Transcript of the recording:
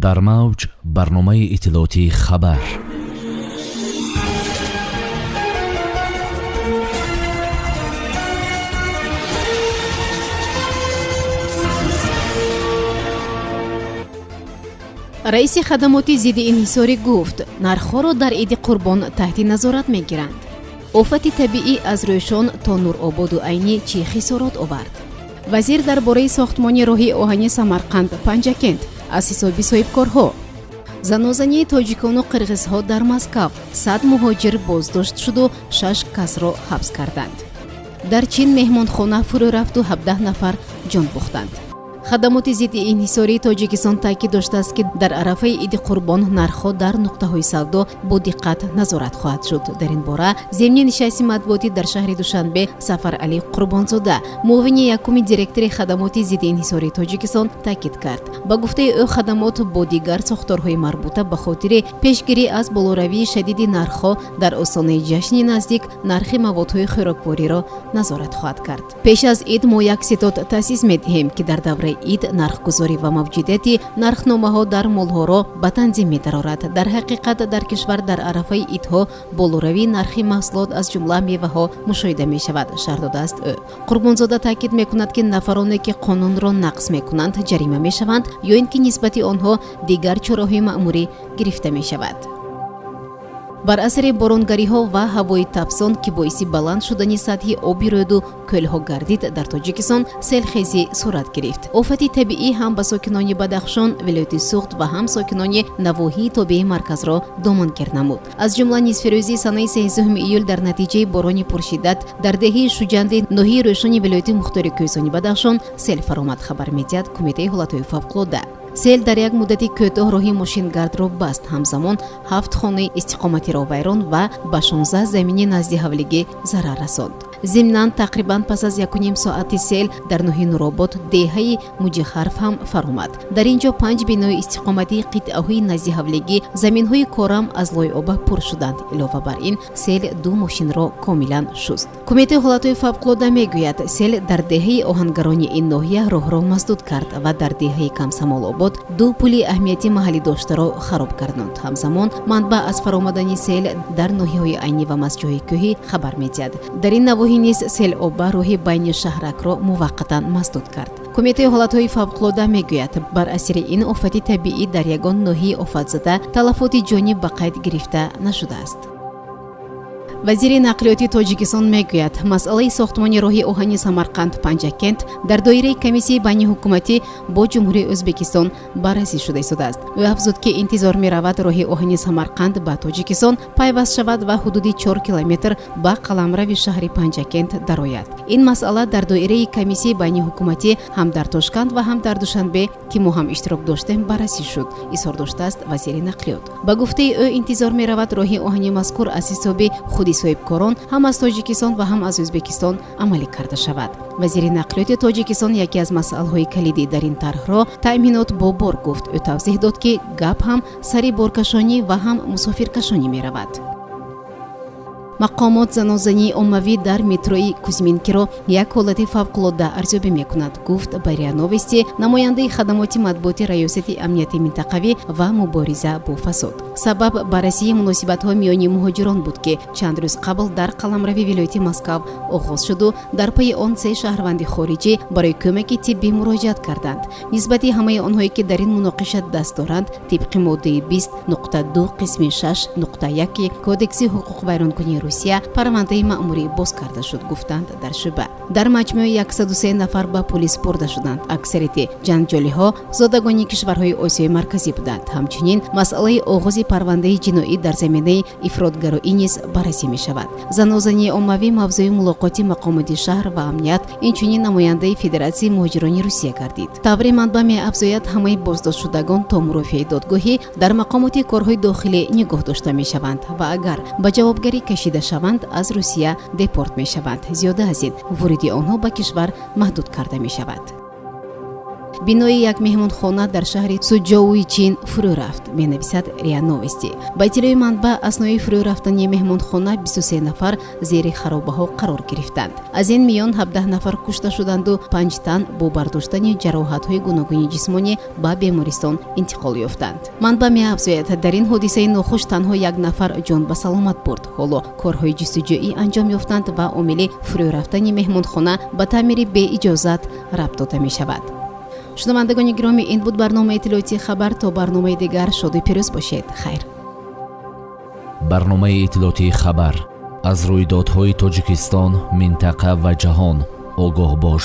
Дар мавҷ барномаи иттилоотии «Хабар». Раиси хадамоти зидди инҳисорӣ гуфт, нархҳоро дар Иди Қурбон таҳти назорат мегиранд. Офати табиӣ аз Рӯшон то Нурободу Айнӣ чӣ хисорот овард? Вазир дар бораи сохтмони роҳи оҳани Самарқанд Панҷакент аз ҳисоби соҳибкорҳо. Занозании тоҷикону қирғизҳо дар Москав: 100 муҳоҷир боздошт шуду шаш касро ҳабс карданд. Дар Чин меҳмонхона фурӯ рафту 17 нафар ҷон бохтанд. Хадамоти зидди инҳисории Тоҷикистон таъкид доштааст, ки дар арафаи Иди Қурбон нархҳо дар нуқтаҳои савдо бо диққат назорат хоҳад шуд. Дар ин бора зимни нишасти матбуотӣ дар шаҳри Душанбе Сафаралӣ Қурбонзода, муовини якуми директори хадамоти зидди инҳисории Тоҷикистон, таъкид кард. Ба гуфтаи ӯ, хадамот бо дигар сохторҳои марбута ба хотири пешгирӣ аз болоравии шадиди нархҳо дар остонаи ҷашни наздик нархи маводҳои хӯроквориро назорат хоҳад кард. Пеш аз ид мо як ситод таъсис медиҳем, ки дар давраи ид нархгузорӣ ва мавҷудияти нархномаҳо дар молҳоро ба танзим медарорад. Дар ҳақиқат, дар кишвар дар арафаи идҳо болоравии нархи маҳсулот, аз ҷумла меваҳо, мушоҳида мешавад, шарҳ додааст ӯ. Қурбонзода таъкид мекунад, ки нафароне ки қонунро нақз мекунанд, ҷарима мешаванд ё ин ки нисбати онҳо дигар чораҳои маъмурӣ гирифта мешавад. Бар асари боронгариҳо ва ҳавои тафсон, ки боиси баланд шудани сатҳи оби рӯду кӯлҳо гардид, дар Тоҷикистон селхезӣ сурат гирифт. Офати табиӣ ҳам ба сокинони Бадахшон, вилояти Суғд ва ҳам сокинони навоҳии тобеи марказро домангир намуд. Аз ҷумла нисфирӯзии санаи 13 июл дар натиҷаи борони пуршиддат дар деҳаи Шуҷанди ноҳияи Рӯшони вилояти мухтори Кӯҳистони Бадахшон сел фаромад, хабар медиҳад Кумитаи ҳолатҳои фавқулодда. Сел дар як муддати кӯтоҳ роҳи мошингардро баст, ҳамзамон ҳафт хонаи истиқоматиро вайрон ва ба 16 замини наздиҳавлигӣ зарар расонд. Зимнан, тақрибан пас аз 1,5 соати сел дар ноҳияи Нуробод, деҳаи Муҷихарф ҳам фаромад. Дар ин ҷо панҷ бинои истиқоматии, қитъаҳои наздиҳавлигӣ, заминҳои корам аз лойоба пур шуданд. Илова бар ин, сел ду мошинро комилан шуст. Кумитаи ҳолатҳои фавқулодда мегӯяд, сел дар деҳаи Оҳангарони ин ноҳия роҳро масдуд кард ва дар деҳаи Камсамолобод ду пули аҳамияти маҳаллӣ доштаро хароб гардонд. Ҳамзамон манбаъ аз фаромадани сел дар ноҳияҳои Айнӣ ва Мастчоҳи Кӯҳӣ хабар медиҳад. Дар ин навоҳӣ низ селоба роҳи байни шаҳракро муваққатан масдуд кард. Кумитаи ҳолатҳои фавқулодда мегӯяд, бар асари ин офати табиӣ дар ягон ноҳияи офатзада талафоти ҷонӣ ба қайд гирифта нашудааст. Вазири нақлиёти Тоҷикистон мегӯяд, масъалаи сохтмони роҳи оҳани Самарқанд Панҷакент дар доираи комиссияи байниҳукуматӣ бо Ҷумҳурии Ӯзбекистон баррасӣ шуда истодааст. Ӯ афзуд, ки интизор меравад роҳи оҳани Самарқанд ба Тоҷикистон пайваст шавад ва ҳудуди 4 километр ба қаламрави шаҳри Панҷакент дарояд. Ин масъала дар доираи комиссияи байниҳукуматӣ ҳам дар Тошканд ва ҳам дар Душанбе, ки мо ҳам иштирок доштем, баррасӣ шуд, изҳор доштааст вазири нақлиёт. Ба гуфтаи ӯ, интизор меравад роҳи оҳани мазкур аз ҳисоби худи соҳибкорон ҳам аз Тоҷикистон ва ҳам аз Ӯзбекистон амалӣ карда шавад. Вазири нақлиёти Тоҷикистон яке аз масъалаҳои калидӣ дар ин тарҳро таъминот бо бор гуфт. Ӯ тавзеҳ дод, ки гап ҳам сари боркашонӣ ва ҳам мусофиркашонӣ меравад. Мақомот занозании оммавӣ дар метрои Кузьминкиро як ҳолати фавқулодда арзёбӣ мекунад, гуфт ба РИА Новости намояндаи хадамоти матбуоти Раёсати амнияти минтақавӣ ва мубориза бо фасод. Сабаб баррасии муносибатҳо миёни муҳоҷирон буд, ки чанд рӯз қабл дар қаламрави вилояти Москав оғоз шуду дар пайи он се шаҳрванди хориҷӣ барои кӯмаки тиббӣ муроҷиат карданд. Нисбати ҳамаи онҳое, ки дар ин муноқиша даст доранд, тибқи моддаи 20.2 қисми 6.1 Кодекси ҳуқуқвайронкунии Русия парвандаи маъмурӣ боз карда шуд, гуфтанд дар шӯъба. Дар маҷмӯъ 103 нафар ба полис бурда шуданд. Аксарияти ҷанҷолиҳо зодагони кишварҳои Осиёи Марказӣ буданд. Ҳамчунин масъалаи оғози парвандаи ҷиноӣ дар заминаи ифротгароӣ низ баррасӣ мешавад. Занозании оммавӣ мавзӯи мулоқоти мақомоти шаҳр ва амният, инчунин намояндаи Федератсияи муҳоҷирони Русия гардид. Тавре манбаъ меафзояд, ҳамаи боздоштшудагон то мурофиаи додгоҳӣ дар мақомоти корҳои дохилӣ нигоҳ дошта мешаванд ва агар ба ҷавобгарӣ кашида шаванд, аз Русия депорт мешаванд. Зиёда аз ин, вуруди онҳо ба кишвар маҳдуд карда мешавад. Бинои як меҳмонхона дар шаҳри Суҷоуи Чин фурӯ рафт, менависад РИА Новости. Ба иттилои манбаъ, аснои фурӯ рафтани меҳмонхона 23 нафар зери харобаҳо қарор гирифтанд. Аз ин миён 17 нафар кушта шуданду 5 тан бо бардоштани ҷароҳатҳои гуногуни ҷисмонӣ ба бемористон интиқол ёфтанд. Манбаъ меафзояд, дар ин ҳодисаи нохуш танҳо як нафар ҷон ба саломат бурд. Ҳоло корҳои ҷустуҷӯӣ анҷом ёфтанд ва омили фурӯ рафтани меҳмонхона ба таъмири беиҷозат рабт дода мешавад. Шунавандагони гиромӣ, ин буд барномаи иттилоотии «Хабар». То барномаи дигар шоду пирӯз бошед. Хайр. Барномаи иттилоотии «Хабар». Аз рӯйдодҳои Тоҷикистон, минтақа ва ҷаҳон огоҳ бош.